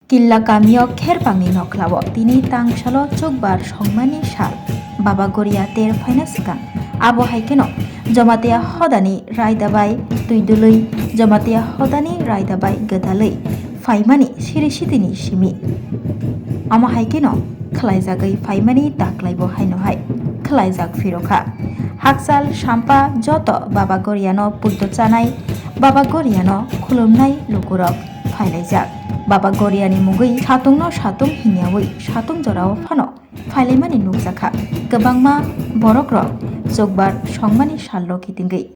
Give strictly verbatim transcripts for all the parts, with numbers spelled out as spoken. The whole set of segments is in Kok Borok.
Killa kamio kherbangni nokhlao tini tangsalo chukbar songmani sal Baba Goria ter phaina swkang. Abo hai kheno Jamatia hodani raida bai twi dului, Jamatia hodani raida bai gwdalwi phaimani siri sitini simi. Omo hai kheno khlaijagwi phaimani taklaibo haino hai khlaijak phirokha. Hakchal sampa joto Baba Goriano puido chanai, Baba Goriano khulumnai lukurok phailaijak. Baba Goriani mungwi satungno satung hinyawi satung jorao phano phailaimani nukjakha. Kwbangma borokrok chukbar songmani sallo kitingwi.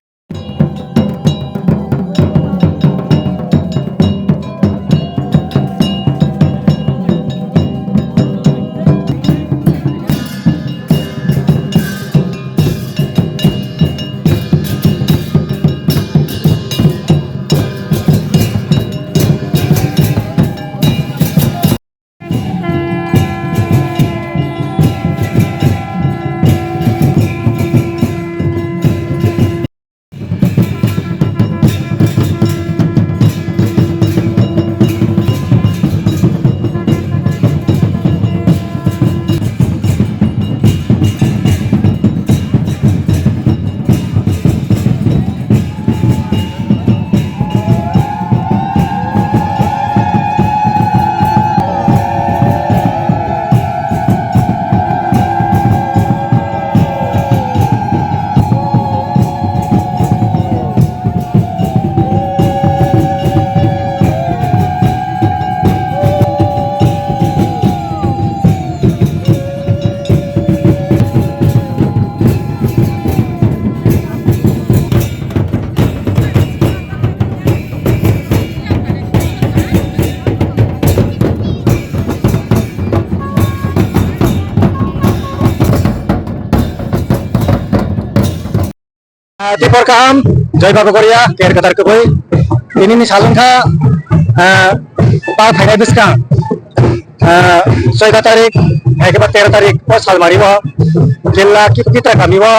Ah, Dipor kaham, Jai Baba Goria, ker kadar kwbwi. Tini ni salwng kha, ah, pa phainai bwskang, ah, soida tarik, hai khe ba tero tarik o salmari o Killa Ki-, Pitra kami o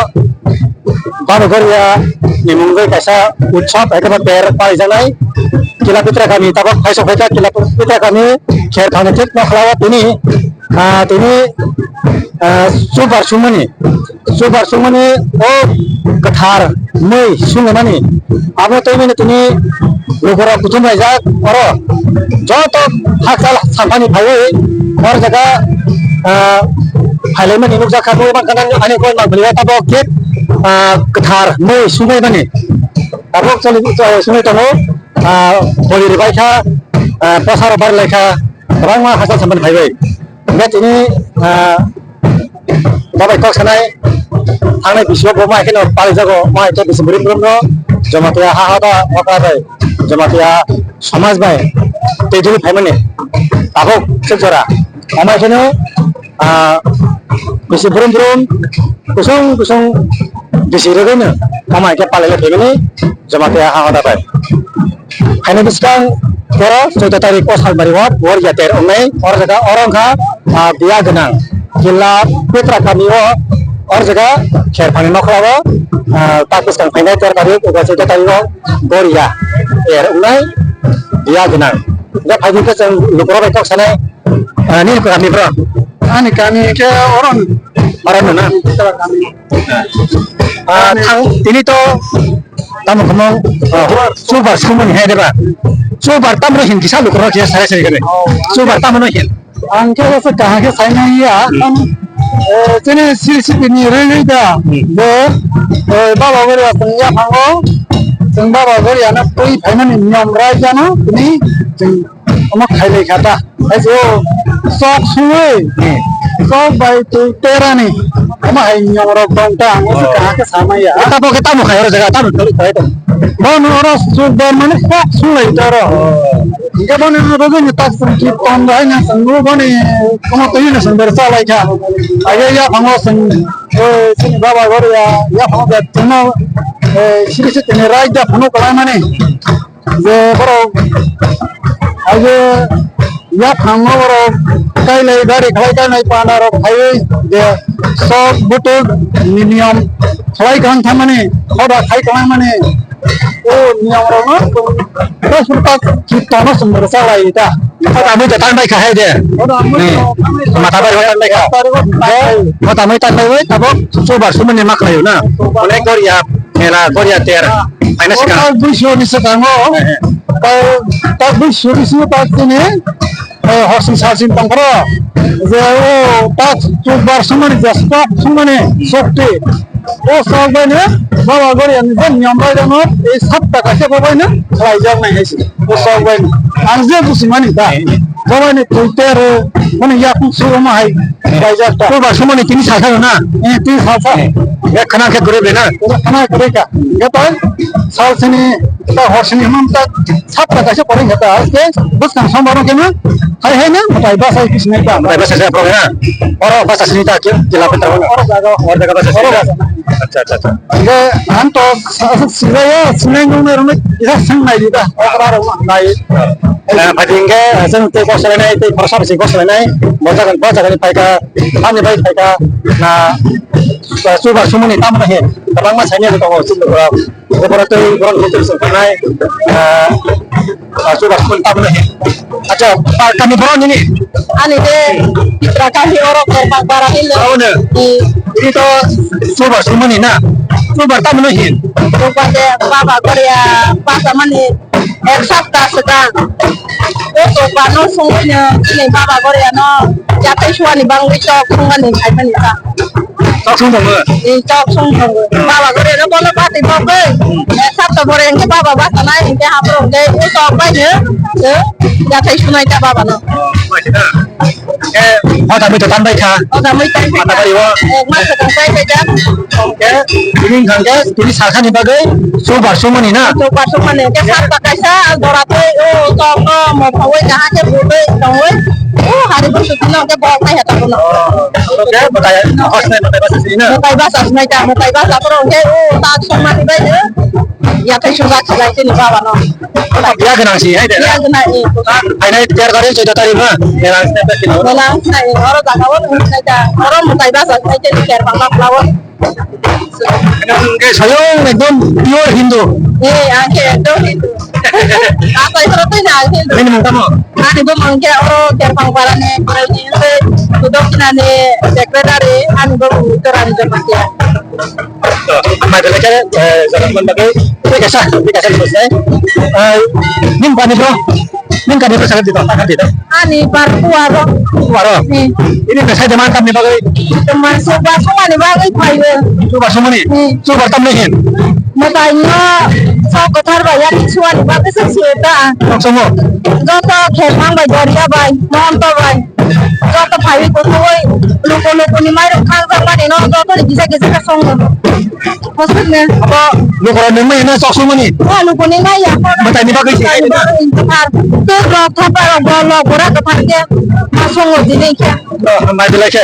Baba Goria ni mungwi kaisa utsob hai khe ba ter palijaknai. Killa Pitra kami tabok phaisok phaikha, Killa Pitra kami kher thani thik nokhlao tini, ah, tini, ah, super sumani. Chubar sungmani o kwthar mui sungmani abo twi mani tini lukurok kuthum laijak oro joto hakchal sampani phaiwi or jaga, ah, phailaimani nukjakha. Bo mangkha ani koi mangpili o tabok khe, ah, kwthar mui sungmani tabok choli, choli sungwi tongo, ah, boli rwbaikha, ah, bwsarok barlaikha kwbangma hakchal sampani phaiwi. Hingke tini, ah, babai kok sanai, thangnai bisio bo mai kheno palijago, mai khe bisi bwrwi bwrwino Jamatia ha hoda mokla bai, Jamatia somaj bai tei duli phaimani tabuk se jora. Amai kheno, ah, bisi bwrwm bwrwm kusung kusung bisi rwgwino amai khe palai phaimani Jamatia ha hoda bai. Haino bwskang tero chwda tarik o salmari o Boria ter wngnai, or jaga oro wngkha, ah, biya gwnang Killa Pitra kami o, or jaga Kherphani nokla o, ah, tak bwskang phainai tero tarik eba chwda tarik o Boria ter wngnai biya gwnang. Hingke phaidi khe chwng lukurok bai kok sanai, ah, nini kami bro? Ani kami khe oro. Oro no na? Pitra kami. Ah, thang, tini to tamo kamo, ah, chubar sumani hai deba. Chubar tamro hin kisa lukurok kisa sari sari kare. Oh. Chubar tamro hin. Ang khe se kaham khe saimanya. Hmm. Eh, chini siri siri ni rwi rwi da. Hmm. Bo, eh, Baba Goria chwng yaphango. Chwng Baba Goria no twi phaimani niyom raida no tini chwng omo khailai kha ta. Hai se o sok sungwi, hmm, sok bai twi terani. Omo hai niyom rok tong ta, ang se kaham khe samaya. Tamo khe tamo khai oro jaga, tamo khai tong. Bono oro sok bai mane sok sunglai ta oro. Oh. Hingke bono oro joni tak ki ton bai na sango boni kono twi na sandar sa lai kha. Ayo yaphango sang, eh, chini Baba Goria, yaphango da tino, eh, siri siri tini raida phano kalai mani. Je borok, aje yaphango borok kailai gari khalai kainai panda rok phaiwi je sok butuk ni niyom khalai kaham thamani, hoda khai kaham mani, o niyom rok no, dos rupa ki tono sumber sa lai ta. Hota mui to tan bai kha hai de. Mata bai hota bai kha. Hota mui tan bai bai tabok chubar sumani ma khlaio na. Onek goria mela goria ter. Aina sika. Hota bui sio ni saka ngo. Ta bui sio ni sio ta tini. Horsing salsing tongkro. Je o ta chubar sumani je stop sumani sokti. O sok bai no baba goria ni je niyom bai no e sapta kaisa bo bai no khlaijak nai hai se. O sok bai no ang je busi mani da. Bo bai no tui ter o ni yak su ma hai. Chubar sumani tini salsa na? Eh, tini salsa. Eh, khana khe gurui na? Khana gurui ka. Ge to salsini ta horsini hwnta sapta kaisa pore heta aske buskang sombar khe na. Hai hai na mutai basa kis nai ta. Mutai basa sa pore na. Oro basa sini ta ke jila petra na. Oro jaga. Oro jaga basa sini. Acha acha acha. Ge ang to sila ya sinai nung na rung ida sang nai ida. Ora rung nai. Phadi hingke, chwng tei kok salainai, tei khoroksa bai se kok salainai, bo jaga, bo jaga ni phaikha, tamni bai phaikha, na, chubar sumuni tamni he, kwbangma saini tongo, chini borok, borok tei borok ni twi songkharnai, chubar sumuni tamni he. Acha, kami borok nini? Ani de, Tipra kami oro Kerpang Para ni le. Oro ne. Ini to chubar sumuni na, chubar tamni he. Chubar de, baba goria, basa mani. Ek sapta swkang o chokbar no sungwi no chini baba goria no yathai suani bangwi chok sungmani khaimani ta. Chok sung tongo? Ee, chok sung tongo. Baba goria no bono bati bogwi ek sapta pore hwnkhe baba basa nai hwnkhe haphuru hwnkhe o chok bai no yathai sunai ta baba no. Hoda mui to tan bai kha. Hoda mui tan bai kha. Mata bari o. Ek mas swkang tan bai kha. Tini wngkha khe tini salsa ni bagwi chubar sumani na? Chubar sumani. Hwnkhe salsa kaisa jora tei o tok no motha oi kaham khe bwtwi tongwi o hari bwswk no hwnkhe bok nai heta bono. Hwnkhe mwtai hosnai mwtai basa sini na? Mwtai basa sini ta mwtai basa phuru hwnkhe o tak sumani bai no yathai sujak khlai chini baba no. Biya gwnang si hai de. Biya gwnang, eh. Hai nai ter gari chudda tari ma. Melang snap ta kino. Melang snap, eh, oro jaga o nung snap ta. Oro mwtai basa snap ta ni ter bangma flower. Ke soyong ekdom pure Hindu. Eh, ang ke ekdom Hindu. Apa itu tuh na Hindu? Ini mungkin mau. Ani bo mangke oro ter bang parane kurai ni se. Kudok kinane secretary ani bo utoran jamatia. Mai belai khe, eh, jaga man bagwi tei kaisa, tei kaisa ni bwsai. Eh, ning bani bro, ning kani bwsai di to, kani di to. Ani bar kuaro. Kuaro. Hmm. Ini bwsai de man tamni bagwi. Teman suba sumani bagwi phaio. Suba sumani? Hmm. Suba tamni hin? Mwtai no sok kothar bai ya suani bagwi se siyo ta. Sok sumo? Joto khepang bai, goria bai, monto bai. Joto phaiwi kuthugwi luku luku ni mairok khang jak mani no joto ni kisa kisa khe songo. Hosok ne. Abo luku rok ni mai no sok sumani. Ha luku ni mai ya. Mwtai ni bagwi se. Mwtai ni bagwi se. Tei rok thapa rok bo lok bora kwthar khe ma songo jini khe. Oh, mai belai khe.